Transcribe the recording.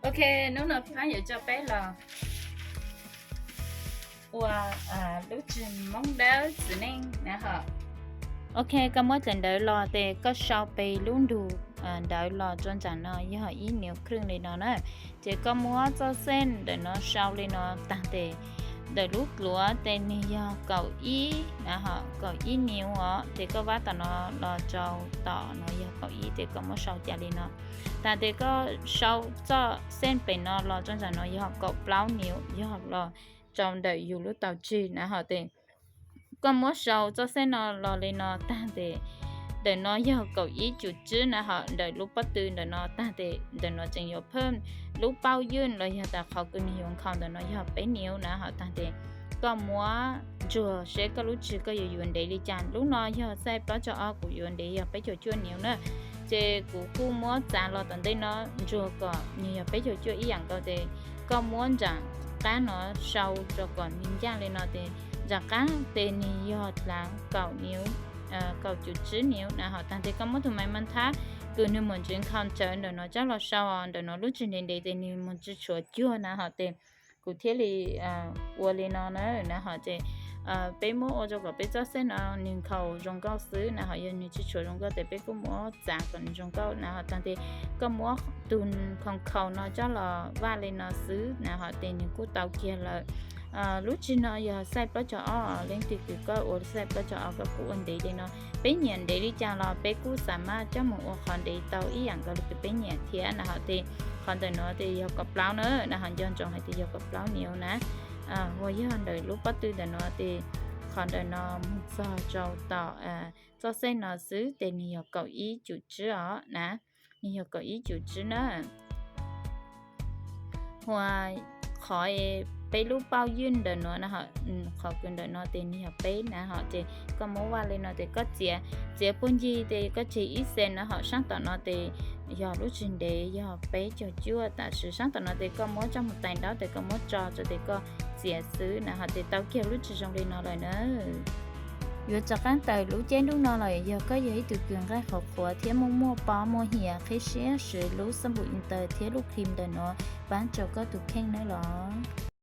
Ok, hnub no Phab yuav coj peb los ua lub tswg Hmoob dawb txiv neej na ho. Ok, koj muab cov ntawv los tes koj sau pes lub ntug ntawv los rau nram no yog ib niv krwj li no na. Ces koj muab txoj xeej ntawm no sau li no tag tes ntawm lub duav tes nws yog kaum ib na ho, kaum ib niv os. Ces koj vab tom no los rau tom no yog kaum ib, ces koj muab sau cas li no. Tag tes koj sau txoj xeej pem no los rau nram no yog kaum plaub niv, yog los rau ntawm yus lub taub tswg na ho. Tes koj muab sau txoj xeej no los li no tag tes ntawm no yog kaum ib cum tswb na ho, ntawm lub pob tw ntawm no tag tes ntawm no tseem yuav phaj lub pauj ywj los yog tas qhov kws nws yuav nkhaus ntawm no yog peb niv na ho. Tag tes koj muab ntsuag seb koj lub tswg koj yuav yuav ntev li cas. Lub no yog xais plaub caug ob, kuv yuav ntev yog peb caug cuaj niv na. Ces kuv kuj muab txav los tom ntej no ntsuag kom nws yog peb caug cuaj ib yam nkaus. Tes koj muab nram qab no sau rau kom nws ncaj li no tes nram qab tes nws yog dlav kaum niv, kaum cum tswb niv na ho. Tag tes koj muab tus maiv maj thab kws nws mus ntsis nkhaus tsawv ntawm no coj los sau ntawm no lub tswg ntev ntev tes nws mus tsis tshuav cuag na ho. Tes kuv thiaj li ua li no na na ho. Ces peb muab ua rau kom peb txoj xeej no nws nkhaus zoo nkauj xwb na ho. Yog nws tsis tshuav zoo nkauj tes peb kuj muab txav kom nws zoo nkauj na ho. Tag tes koj muab tus nkhaus nkhaus no coj los vaj li no xwb na ho tes nws kuj tau kiag lawm. Lub tswg no yog xais plaub caug ob, leej twg kws koj ua xais plaub caug ob koj kuj ua ntev li no. Peb nyiam ntev li cas los peb kuj xa maj coj mus ua qhov ntev tau ib yam nkaus li kws peb nyiam thiab na ho. Tes qhov ntawm no tes yog kaum plaub na na ho, nco ntsoov hais tias yog kaum plaub niv na. Uas yog ntawm lub pob tw ntawm no tes qhov ntawm no mus txog rau tom txoj xeej no xwb tes nws yog kaum ib cum tswb os na. Nws yog kaum ib cum tswb na. Uas qhov peb lub pauj ywj ntawm no na ho, qhov kws ntawm no tes nws yog peb na ho. Ces koj muab vaj li no tes koj txiav, txiav puag ncig tes koj tseg ib xees na ho. Saab tom no tes yog lub tswg ntev yog peb caug cuaj, tam sim saab tom no tes koj muab coj mus tais ntaub tes koj muab tso rau tes koj txiav xwb na ho tes tau kiag lub tswg zoo li no lawm na. Yuav rov qaab tawm lub ceb nruj no lawm, yog koj yog ib tug kws nqaij qhuav qhuav thiab muaj muaj pob muaj hiav, qhib siab swv lub xab npum inter thiab lub cream ntawm no paab rau koj tus kheej nawb los.